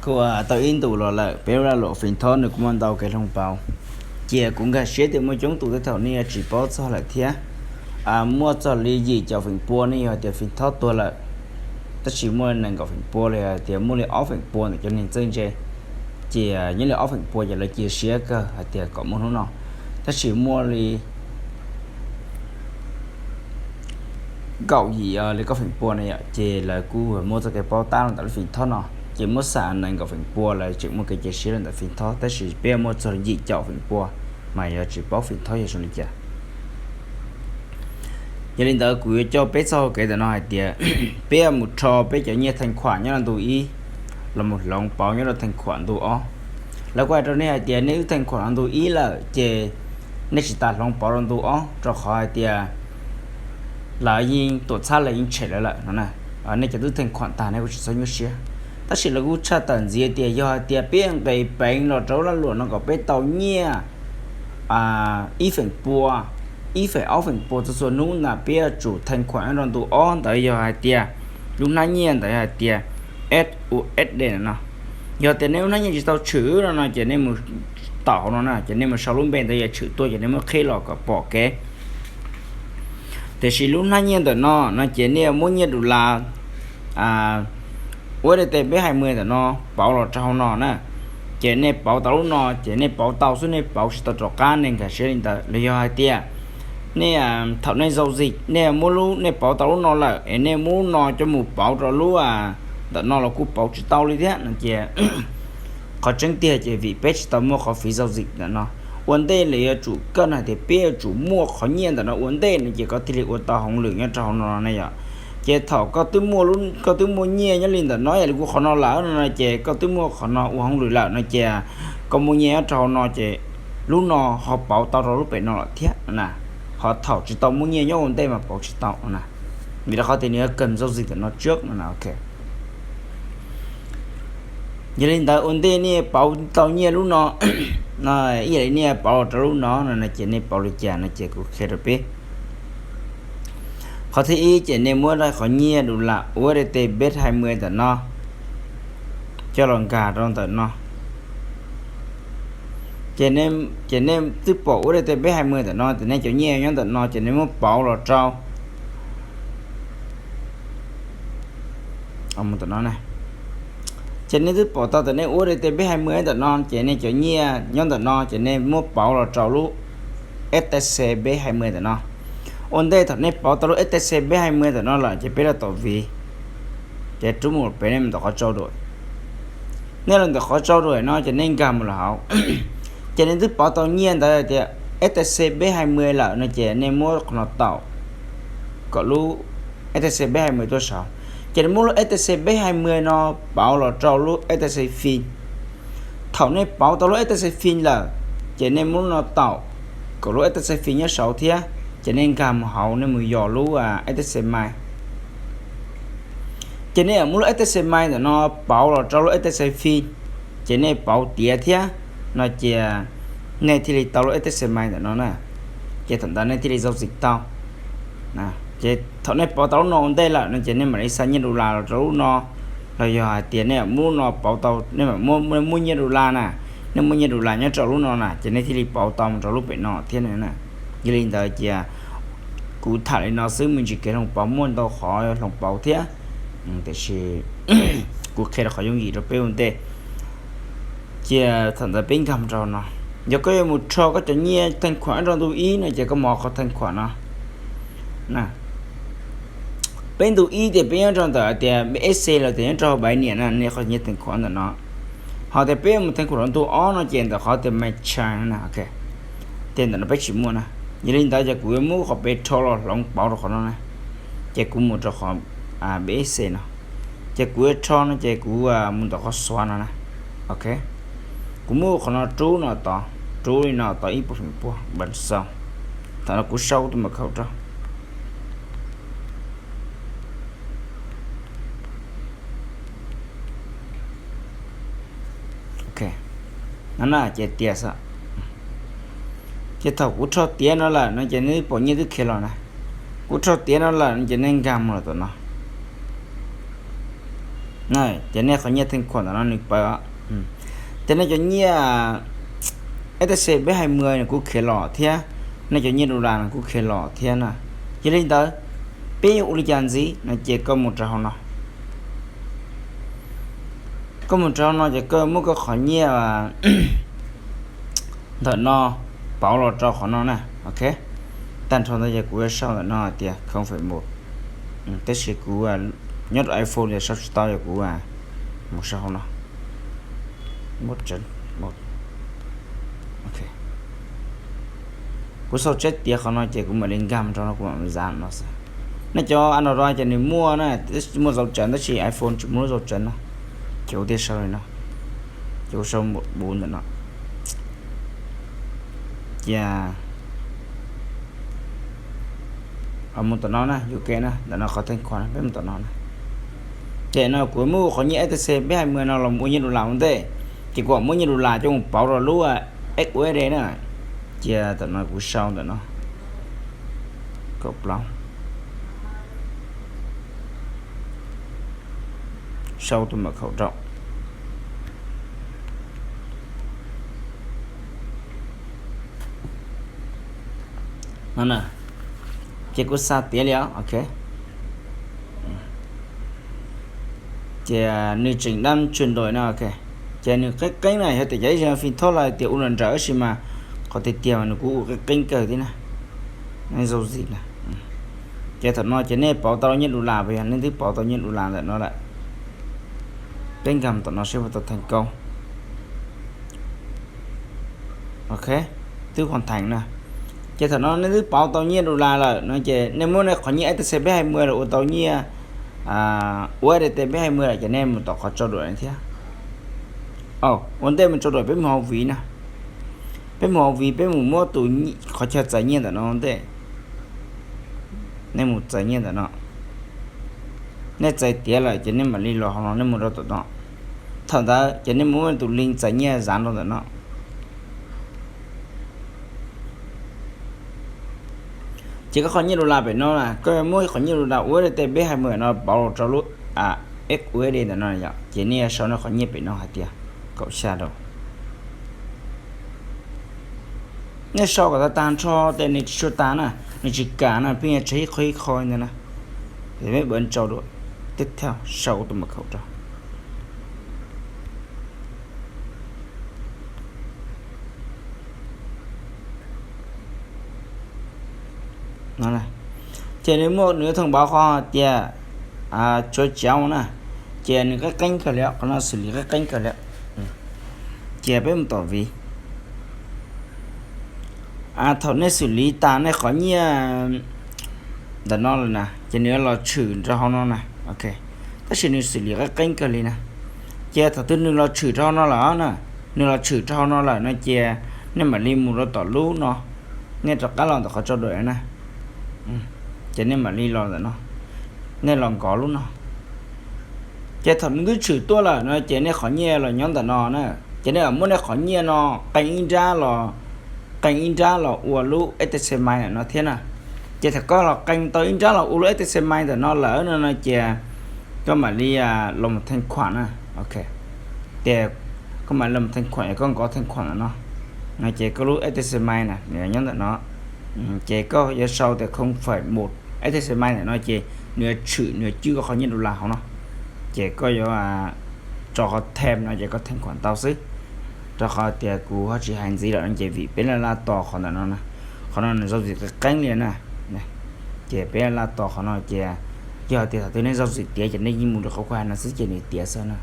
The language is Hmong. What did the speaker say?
Kuj tau ib ntus los lawm, peb lub lag luam feem thob nws kuj muaj ntau kev hloov pauv. Cia kuv nkag siab tias muaj coob tus tej thaum nej yuav tsis paub txog lawm thiab. Muaj txog li yim caum feem pua nej yog hais tias feem thob tuag lawm, tab sis muaj nees nkaum feem pua los yog hais tias muaj li ob feem pua ntawm cov neeg txawj ntse, ces nyob li ob feem pua ces lawv cia siab kawg hais tias kom muaj hnub no. Tab sis muaj li kaum yim li kaum feem pua na yom, ces lawv kuj muaj txoj kev paub tab los ntawm lub feem thob no, ces muab xam nees nkaum feem pua lawv tseem muaj kev cia siab los ntawm feem thob, tab sis peb muaj txog yim caum feem pua mas yog tsis paub feem thob yog zoo li cas. Yog li ntawd kuv yuav coj peb txoj hau kev ntawm no hais tias peb yuav mus rho peb cov nyiaj theej khuam nyob rau ntu ib los mus hloov pauv nyob rau theej khuam ntu ob. Lawv kuj hais rau nej hais tias nej wb theej khuam ntu ib lawm ces nej tsis tas hloov pauv rau ntu ob, rau qhov hais tias lawv yeej tuam txhab lawv yeej tshem lawv lawm no na. Nej cov twb theej khuam tag nej kuj tsis txhob nyuaj siab. Tab sis lawv kuj tshaj tawm ntxiv tias yog hais tias peb nqis peev los rau lub lag luam no kom peb tau nyiaj ib feem pua, ib feem ob feem pua txhua txhua hnub ntag, peb yuav tsum theej khuam nyob rau ntu ob ntawd yog hais tias lub hnab nyiaj ntawd yog hais tias S U S D no. Yog tias nej lub hnab nyiaj tsis tau tshwm no no ces nej mus taum hauv no na, ces nej mus sau lub npe ntawd yog tshwm tuaj ces nej muab qhib los kom pom kev. Tiam sis lub hnab nyiaj ntawm no no ces nej muab nyiaj dollar U S D T peb hai mươi ntawm no pauv los rau hauv no na. Ces nej pauv tau lub no ces nej pauv tau xwb, nej pauv tsis tau rov qab nej nkag siab li ntawd. Los yog hais tias nej thaum nej giao dịch nej muab lub, nej pauv tau lub no lawm es nej muab lub no coj mus pauv rau lub ntawm no los kuj pauv tsis tau li thiab no ces qhov tseeb tiag ces vim peb tsis tau muaj qhov phí giao dịch ntawm no. Ua ntej lawv yuav tsum kawj hais tias peb yuav tsum muaj qhov nyiaj ntawm no ua ntej no ces koj thiaj li ua tau hauv lwm nyob rau hauv no ne yom. Ces thaum koj twb muaj, koj twb muaj nyiaj nyob li ntawm no yog li kuv qhov no lawm no ces koj twb muaj qhov no ua hauv lwm lawm no ces koj muaj nyiaj nyob rau hauv no ces lub no ho pauv tau rau lub pem no lawm thiab na. Ho thaum tsis tau muaj nyiaj nyob ua ntej mas pauv tsis tau na, vim rau qhov tias nws yuav kawg giao dịch ntawm no trước no na. Ok, yog li ntawd ua ntej nej pauv tau nyiaj lub no, ib yam li nej pauv los rau lub no no ces nej pauv li cas no ces kuv qhia rau peb. Qhov thib ib ces nej muab qhov nyiaj dollar U S D T peb hai mươi ntawm no coj los nkag rau ntawm no. Ces nej twb pom U S D T peb hai mươi ntawm no ces nej cov nyiaj nyob ntawm no ces nej muab pauv los rau ntawm no. Ces nej twb pom tau tias nej U S D T peb hai mươi ntawm no ces nej cov nyiaj nyob ntawm no ces nej muab pauv los rau lub S T C peb hai mươi ntawm no. Ua ntej thaum nej pauv tau lub S T C peb hai mươi ntawm no lawm ces peb los tom viv, ces rub mus pem nej mus tom qhov trao đổi. Nej los ntawm qhov trao đổi no ces nej nkag mus lawm hauv. Ces nej twb pauv tau nyiaj ntawd tias S T C peb hai mươi lawm no ces nej muab qhov no taum kom lub S T C peb hai mươi tuaj saud. Ces nej muab lub S T C peb hai mươi no pauv los rau lub S T C fin. Thaum nej pauv tau lub S T C fin lawm, ces nej muab lub no taum kom lub S T C fin nyob saud thiab, ces nej nkag mus hauv nej mus yos lub S T C mai. Ces nej muab lub S T C mai ntawm no pauv los rau lub S T C fin, ces nej pauv tiav thiab no ces nej thiaj li tau lub S T C mai ntawm no na. Ces thaum ntawd nej thiaj li giao dịch tau. Ces thaum nej pauv tau lub no ua ntej lawm no ces nej mam li xa nyiaj dollar los rau lub no, los yog hais tias nej muab lub no pauv tau, nej mam muab nyiaj dollar na, nej muab nyiaj dollar nyob rau lub no na ces nej thiaj li pauv tau mus rau lub pem no thiab na. Yog li ntawd ces kuv tham li no xwb, me ntsis kev hloov pauv muaj ntau qhov hloov pauv thiab, tiam sis kuv qhia rau qhov yooj yim rau peb ua ntej. Cia thaum ntawd peb nkag mus rau no, yog koj yuav mus rho koj cov nyiaj theej khuam rau ntu ib no ces koj mus qhov theej khuam no. Peb ntu ib tias peb nyob rau ntawm hais tias B S C los tias nyob rau hauv Binance na, nej qhov nyiaj theej khuam ntawm no. Ho tias peb mus theej khuam rau ntu ob no ces ntawm qhov tias My Chain na, ces ntawm no peb tsis muaj na. Yog li ntawd ces kuv yuav muab qhov pem rho los hloov pauv rau qhov no na. Ces kuv mus rau qhov B S C no, ces kuv yuav rho no ces kuv mus ntawm qhov xuav no na. Ok, kuv muab qhov no rub no tod, rub li no tod ib puas feem pua npam xaus. Thaum no kuv sau tus mật khẩu rau. Ok, no na ces tias xwb. Ces thaum kuv rho tiav no lawm no ces nej pom nyiaj twb khiav los na. Kuv rho tiav no lawm no ces nej nkag mus lawm tom no. Ces nej qhov nyiaj theej khuam ntawm no nws pawv. Ces nej cov nyiaj F T C B hai mươi nws kuj khiav los thiab, nej cov nyiaj dollar nws kuj khiav los thiab na. Yog li ntawd, peb yuav ua li cas ntxiv no ces koj mus rau hauv no. Koj mus rau hauv no ces koj muab koj qhov nyiaj ntawm no pauv los rau qhov no na, ok. Tag nrho ntawd ces kuv yuav sau ntawm no hais tias không phẩy một, tab sis kuv nyob rau iPhone ces sau tsis tau, yog kuv mus sau hauv no. Kuv sau tsab tiav qhov no ces kuv mam li nkag rau no, kuv mam zav no xwb. Nej cov Android ces nws muaj na, muaj dấu chấm tab sis iPhone tsis muaj lub dấu chấm no, ces kuv thiaj sau li no, ces kuv sau bốn ntawm no. Cia mus tom no na, yus ke na, ntawm no qhov theej khuam na, peb mus tom no na. Ces no kuv muab qhov nyiaj F T C B hai mươi no los ua nyiaj dollar ua ntej, ces kuv muab nyiaj dollar coj mus pauv rau lub X U S D na. Cia tom no kuv sau ntawm no, kaum plaub, sau tus mật khẩu rau no na. Ces kuv xa tiav li os, ok. Ces nws tseem đang chuyển đổi no, ok. Ces nws qeeb qeeb na, yog tias cov ib zaug fim thob los tias ua nrawm nrawm tab sis mas qhov tiag tiag mas nws kuj ua qeeb qeeb kawg thiab na. Giao dịch na. Ces thaum no ces nej pauv tau nyiaj dollar, yog nej twb pauv tau nyiaj dollar ntawm no lawm, peb nkag tom no seb puas tau thành công. Ok, twb hoàn thành na. Ces thaum no nej twb pauv tau nyiaj dollar lawm no ces nej muab nej qhov nyiaj F T C B hai mươi los ua tau nyiaj U S D T B hai mươi lawm ces nej mus tom qhov trao đổi thiab. Ua ntej mus trao đổi peb mus hauv ví na. Peb mus hauv ví, peb mus muab tus qhov chaw txais nyiaj ntawm no ua ntej. Nej mus txais nyiaj ntawm no. Nej txais tiav lawm ces nej mam li los hauv no, nej mus rau tom no. Thaum ntawd ces nej muab tus link txais nyiaj zav rau ntawm no. Ces koj qhov nyiaj dollar pem no na, koj muab qhov nyiaj dollar U S D T B hai mươi no pauv los rau lub X U S D ntawm no yom, ces nej yuav sau nej qhov nyiaj pem no hais tias kaum xya rau. Nej sau kom tag tag nrho ces nws tsis tshua tas na, nws tsis kam na, pheej yuav tseg ib qho ib qho ntawd na. Ces peb bấm rau dua, tiếp theo sau tus mật khẩu rau. Ces nws muaj nws thông báo qhov tias chuav cawv na, ces nws qeeb qeeb kawg li, qhov no xử lý qeeb qeeb kawg li. Ces peb mus tom ví. Thaum nej xử lý tas nej qhov nyiaj ntawm no lawm na, ces nws yuav los tshwm rau hauv no na, ok. Tab sis nws xử lý qeeb qeeb kawg li na. Ces thaum twg nws los tshwm rau hauv no lawm na, nws los tshwm rau hauv no lawm no ces nej mam li mus rau tom lub no, nej rov qab los ntawm qhov trao đổi na. Ces nej mam li los ntawm no, nej los nkov lub no. Ces thaum nws twb tshwm tuaj lawm no ces nej qhov nyiaj los nyob ntawm no na. Ces nej muab nej qhov nyiaj no qee ib nrab los, qee ib nrab los ua lub F T C Mine ntawm no thiab na. Ces thaum koj los qee tau ib nrab los ua lub F T C Mine ntawm no lawm no no ces koj mam li los mus thanh khoản na, ok. Ces koj mam li los mus thanh khoản, koj nkov thanh khoản ntawm no, no ces koj lub F T C Mine na nws nyob ntawm no. Ces koj yuav sau tias không phẩy một F T C Mine ntawm no ces nws yuav tshwm, nws yuav cwj koj qhov nyiaj dollar hauv no. Ces koj yuav tso qhov thêm no ces koj thanh khoản tau xwb. Rau qhov tias kuv ho tsis hais ntxiv lawm no ces vim peb laj laj tos qhov ntawm no na. Qhov no nws giao dịch qeeb qeeb li na. Ces peb laj laj tos qhov no ces yog tias thaum twg nej giao dịch tiav ces nej yeej mus rau qhov kuv hais no xwb ces nws tiav xwb na.